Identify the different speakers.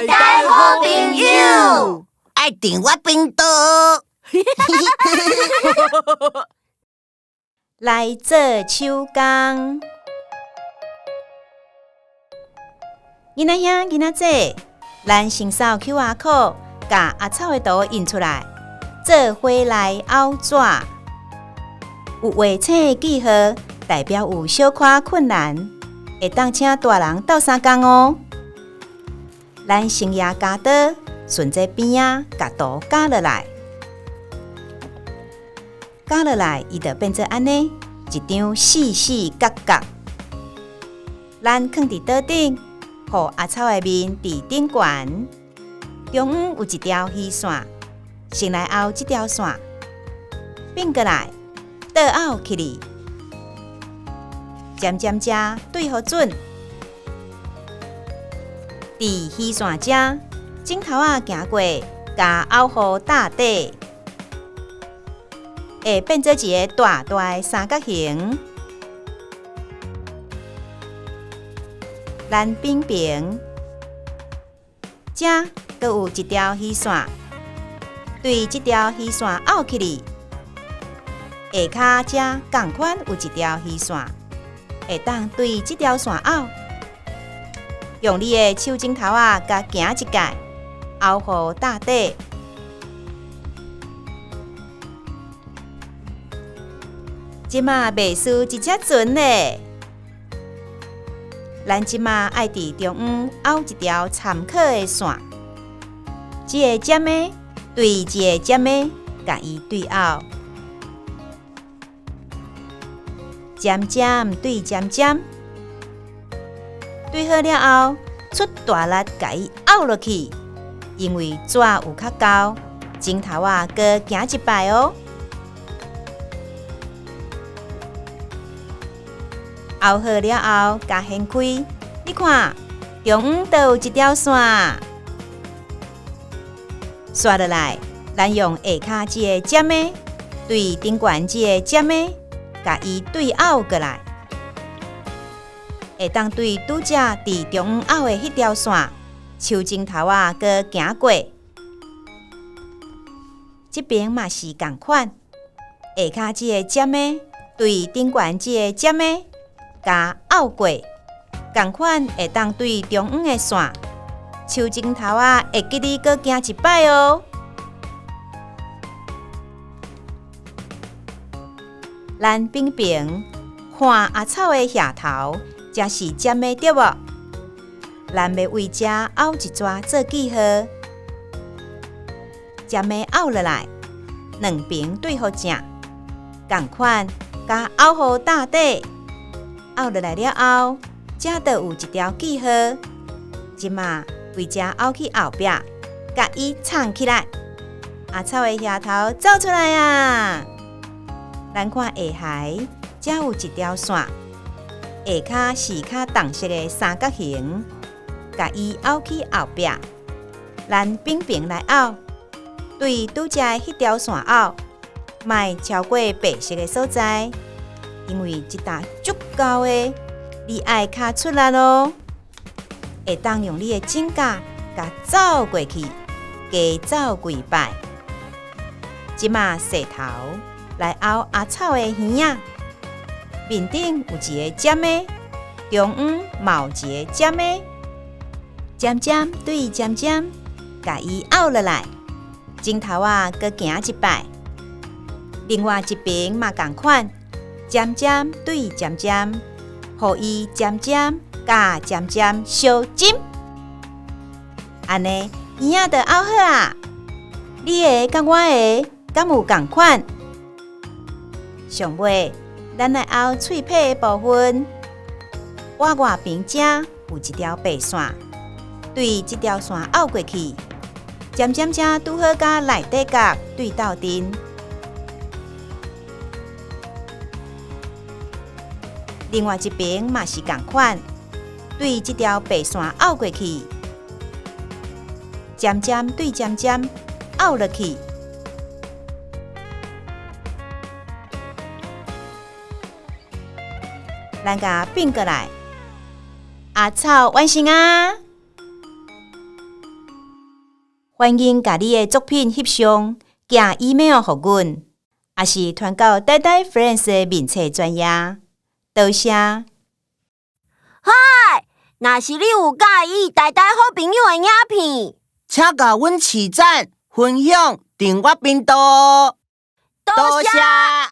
Speaker 1: 台台好朋友，
Speaker 2: 愛訂我頻道。
Speaker 3: 來做手工，囡仔兄、囡仔姐，咱先掃 QR code，共阿草的圖印出來，做伙來拗紙。有畫青的記號，代表有小可困難，會當請大人鬥相共哦。咱先舉鉸刀，順這邊仔，共圖鉸落來，鉸落來，伊就變做按呢一張四四角角。咱囥佇桌頂，予阿草的面佇頂懸，中央有一條虛線，先來拗這條線，變過來，倒拗起來，尖尖遮對予準。佇虛線遮，指頭仔行過，共拗予貼底，會變做一个大大的三角形。咱平平，遮閣有一條虛線，對這條虛線拗起來，下跤遮仝款有一條虛線，會當對這條線拗。用你的手指頭仔共行一界，拗予貼底。這馬袂輸一隻船咧。咱這馬愛佇中央拗一條參考的線，這个尖的對這个尖的，共伊對拗，尖尖對尖尖。對好了後，出大力共伊拗落去，因為紙有較厚，指頭仔閣行一擺哦。拗好了後，共掀開，你看，中央就有一條線。紲落來，咱用下跤這个尖的，對頂懸這个尖的，共伊對拗過來。會當對拄才佇中央拗的彼條線，手指頭仔閣行過，這邊嘛是仝款，下跤這个尖的對頂懸這个尖的，共拗過，仝款會當對中央的線，手指頭仔會記得閣行一擺哦。咱平平看阿草的額頭。這是尖的對無？咱欲為這拗一逝做記號，尖的拗落來，兩邊對予正，仝款共拗予貼底，拗落來了後，這就有一條記號。這馬為這拗去後壁，共伊藏起來，阿草的額頭走出來啊！咱看下海，這有一條線。下跤是較重色的三角形，共伊拗去後壁，咱平平來拗，對拄才的彼條線拗，莫超過白色的所在，因為這搭足厚的，你愛較出力囉，會當用你的指甲共走過去，加走幾擺。這馬踅頭來拗阿草的耳仔。面頂有一個尖的，中央嘛有一個尖的，尖尖對尖尖，共伊拗落來，指頭仔閣行一擺。另外一邊嘛仝款，尖尖對尖尖，予伊尖尖佮尖尖相針，按呢耳仔就拗好啊！你的佮我的敢有仝款？上尾，咱來拗喙伻的部分，我外邊遮有一條白線，對這條線拗過去，尖尖遮拄好佮內底角對鬥陣。另外一邊嘛是仝款，對這條白線拗過去，尖尖對尖尖拗落去。咱共變過來，阿草完成啊！歡迎共你的作品翕相，寄 email 予阮，抑是傳到台台 Friends 的面冊專頁。多謝。
Speaker 1: 嗨，若是你有佮意台台好朋友的影片，
Speaker 2: 請共阮揤讚、分享、訂閱頻道。
Speaker 1: 多謝。